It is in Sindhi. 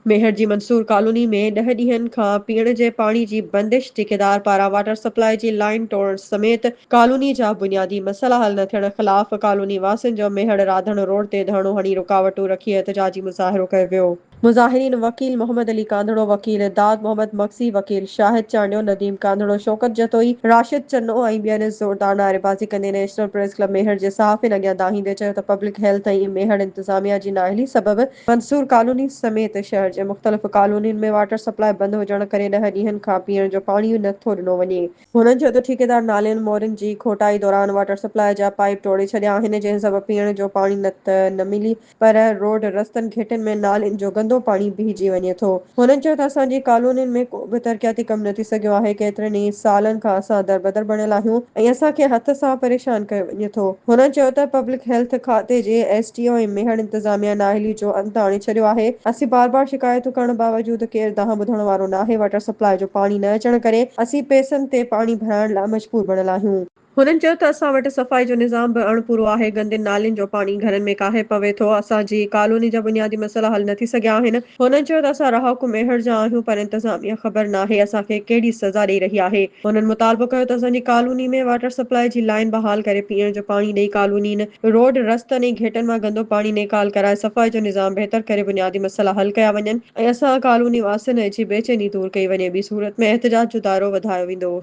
ميهڙ جي منصور ڪالوني ۾ ڏهه ڏينهن کان پيئڻ جي پاڻي جي بندش، ٺيڪيدار پاران واٽر سپلاء جي لائين ٽوڙڻ سميت ڪالوني جا بنيادي مسئلا حل نه ٿيڻ خلاف ڪالوني واسين جو ميهڙ راڌڻ روڊ تي ڌرڻو هڻي رڪاوٽون رکي احتجاجي مظاهرو ڪيو ويو. مظاهرين وڪيل محمد علي ڪانڌڙو، وڪيل داد محمد مگسي، وڪيل شاهد چانڊيو، نديم ڪانڌڙو، شوڪت جتوئي، راشد چنو ۽ ٻين زوردار نعريبازي ڪندي نيشنل پريس ڪلب ميهڙ جي صحافين اڳيان دانهيندي چيو ته پبلڪ هيلٿ ۽ ميهڙ انتظاميا جي نااهلي سبب منصور ڪالوني سميت شهر جي مختلف ڪالونين ۾ واٽر سپلاء بند هجڻ ڪري ڏهه ڏينهن کان پيئڻ جو پاڻي نه ٿو ڏنو وڃي. هنن چيو ته ٺيڪيدار نالين مورين جي کوٽائي دوران واٽر سپلاء جا پائيپ ٽوڙي ڇڏيا آهن جنهن سبب پيئڻ جو پاڻي نه ته نه ملي پر روڊ رستن گهٽين ۾ نالين جو گندو پاڻي بيهجي وڃي ٿو. هنن چيو ته اسان جي ڪالونين ۾ ڪو به ترقياتي ڪم نه ٿي سگهيو آهي ڪيترن ئي سالن کان اسان دربدر بڻيل آهيون ۽ اسان کي هٿ سان پريشان ڪيو وڃي ٿو. هنن چيو ته پبلڪ هيلٿ کاتي جي ايس ڊي او ۽ ميهڙ انتظاميا نااهلي جو انت آڻي ڇڏيو آهي، اسين بار بار شڪايتون ڪرڻ باوجود ڪير دانهن ٻڌڻ وارو ناهي، واٽر سپلاء جو پاڻي نه اچڻ ڪري اسين پئسن تي پاڻي ڀرائڻ لاء مجبور بڻيل آهيون. هنن چيو ته اسان وٽ صفائي جو نظام به اڻپورو آهي، گندين نالين جو پاڻي گهرن ۾ ڪاهي پوي ٿو، اسان جي ڪالوني جا بنيادي مسئلا حل نه ٿي سگهيا آهن، هنن چيو ته اسان رهاڪو ميهڙ جا آهيون پر انتظاميا خبر ناهي اسان کي ڪهڙي سزا ڏئي رهي آهي. هنن مطالبو ڪيو ته اسان جي ڪالوني ۾ واٽر سپلاء جي لائين بحال ڪري پيئڻ جو پاڻي ڏئي ڪالونين، روڊ، رستن ۽ گهيٽن مان گندو پاڻي نيڪال ڪرائي صفائي جو نظام بهتر ڪري بنيادي مسئلا حل ڪيا وڃن ۽ اسان ڪالوني واسين جي بيچيني دور ڪئي وڃي ٻي صورت ۾ احتجاج جو دائرو وڌايو ويندو.